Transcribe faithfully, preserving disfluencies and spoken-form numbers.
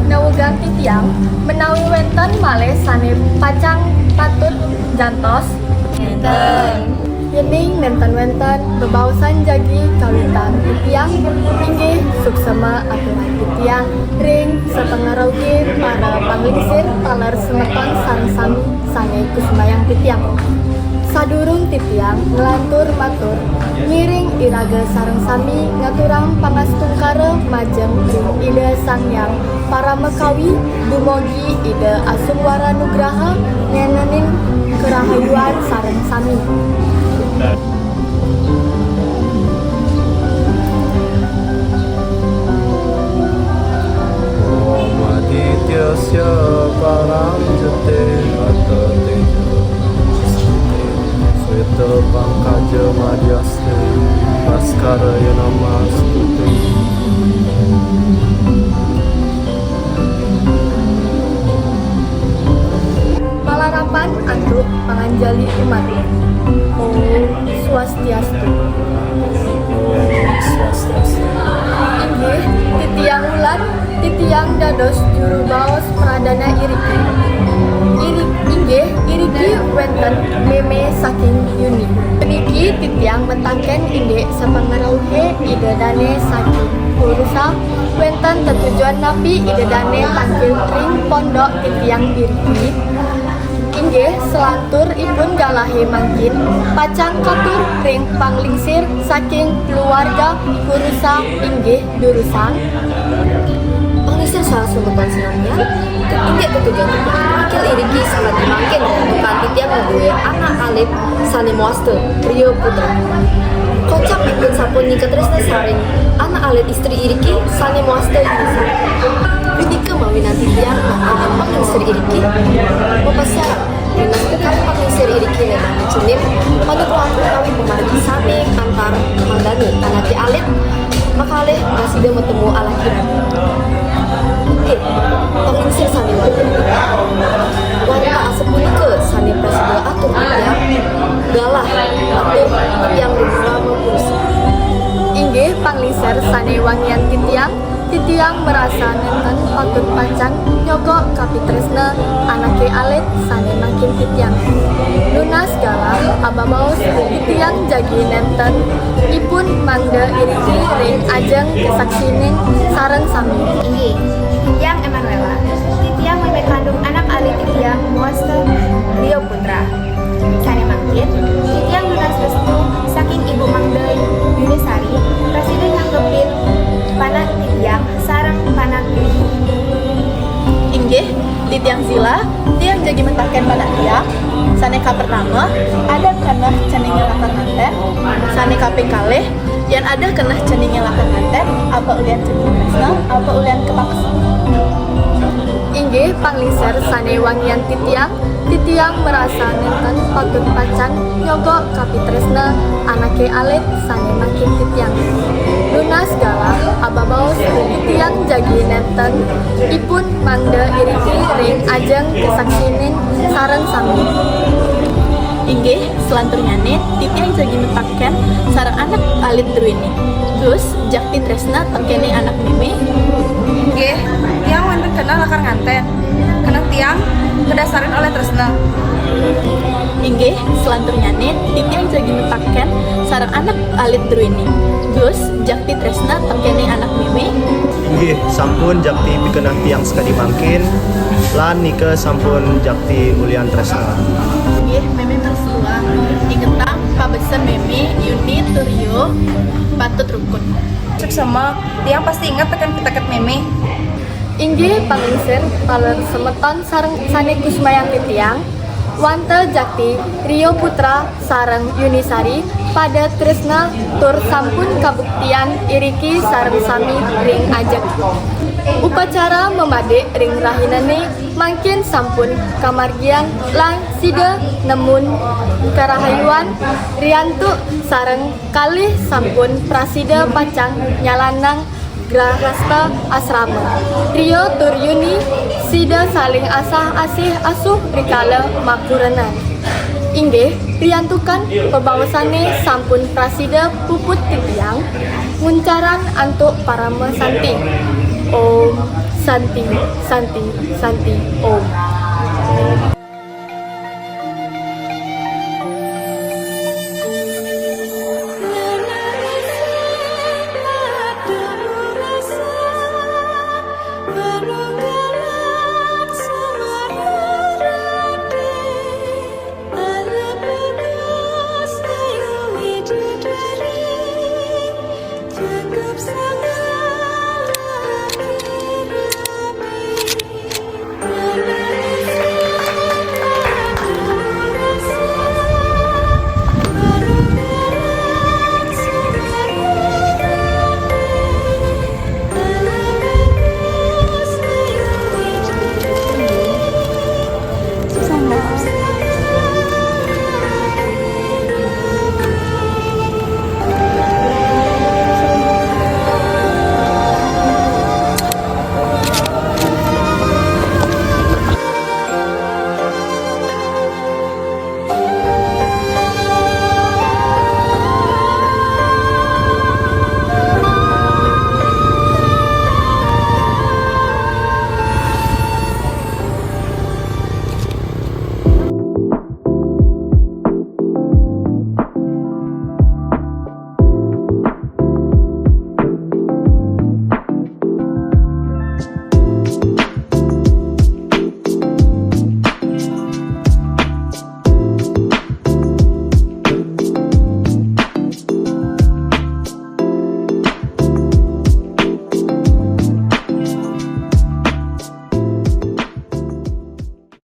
Nawugang titiang, menawi wénten malih sané pacang patut gantos. Wénten. Yéning nénten wénten, bebaosan jagi kawitan titiang, inggih suksema aturan titiang ring sapangrauhé para panglingsir taler semeton sareng sami sané kusumayang titiang. Sadurung titiang nglantur matur, ngiring iraga sareng sami ngaturang pangastungkara majeng ring Ida Sang Hyang Paramakawi, dumugi Ida asung wara nugraha ngenenin karahayuan sareng sami. Adityasya param jyotir, athadejavaparamajjhati, swetapankajam adhyaste, bhaskarayo namastu te. Malarapan antuk panganjali umat. Om Swastiastu. Om Swastiastu. Inggih, titiang Wulan, titiang dados juru baos pradana iriki. Iri-, inggih, iriki wénten mémé saking Yuni. Puniki titiang mataken indik sapangrauhé Ida Dané saking Purusa, wénten tetujon napi Ida Dané tangkil ring pondok titiang iriki. Inggih, selanturipun galahé mangkin pacang katur ring panglingsir saking keluarga Purusa, inggih durusang. Panglingsir sareng semeton sinamian, inggih tetujon titiang tangkil iriki sakadi mangkin, tukang titiang ngedué anak alit sané mawasta Rio Putra. Kocap ipun sampun ningkatresna sareng anak alit istri iriki sané mawasta Yuni Sari. Punika mawinan titiang, anak panglingsir iriki, mapasiaran nunas tukang panglingsir iriki lemah cening, panugraha utawi pamargi sané antar mangdani anaké alit, makalih prasida matemu alaki rabi. Inggih, panglingsir sané wantah. Wantah asapunika sané prasida atur titiang galah, atur titiang ring Rama Purusa. Inggih, panglingsir sané wangian titiang, titiang marasa nénten patut pacang nyogok kapitresna anaké alit sané mangkin titiang. Nunas galah ababaos titiang jagi nénten ipun mangda iriki ring ajeng kasaksianing sareng sami. Inggih, titiang Emanuela, titiang mémé kandung anak alit titiang mawasta Rio Putra. Sané mangkin, titiang nunas restu saking Ibu Mangda Yuni Sari, prasida nyanggepin panak titiang sareng panak. Inggih, titiang Zila, tiang jagi mataken panak tiang. Sané kapertama, ada keneh ceningé lakar ngantén. Sané kaping kalih, yén ada keneh ceningé lakar ngantén, apa ulian ceningé tresna, apa ulian kapaksa. Inggih, panglingsir sané wangian titiang, titiang marasa nénten patut pacang nyogok kapitresna anaké alit sané mangkin titiang. Nunas galah ababaos titiang jagi nénten ipun mangda iriki ring ajeng kasaksianing sareng sami. Inggih, selanturnyané titiang jagi mataken sareng anak alit druéné. Terus, jakti tresna tengkening anak mémé. Inggih, tiang wénten keneh lakar ngantén. Keneh tiang kadasarin olih tresna. Inggih, selanturnyané titiang jagi mataken sareng anak alit druéné. Terus, jakti tresna tengkening anak mémé. Inggih, sampun jakti pikeneh tiang sakadi mangkin, lan nika sampun jakti ulian tresna. Inggih, mémé prasida. Ingetang pabesen mémé, Yuni tur Rio patut rukun. Suksma, tiang pasti inget tekén piteket mémé. Inggih, panglingsir, taler semeton sareng sané kusumayang titiang, wantah jakti Rio Putra sareng Yuni Sari pada tresna tur sampun kabuktian iriki sareng sami ring ajeng. Upacara mamadik ring rahinané mangkin sampun kamargiang lan sida nemun karahayuan riantuk sareng kalih sampun prasida pacang nyalanang grahasta asrama. Rio tur Yuni sida saling asah-asih asuh rikala makurenan. Inggih, riantukan pabaosané sampun prasida puput titiang, nguncarang antuk parama santi. Om Santi, Santi, Santi, Om.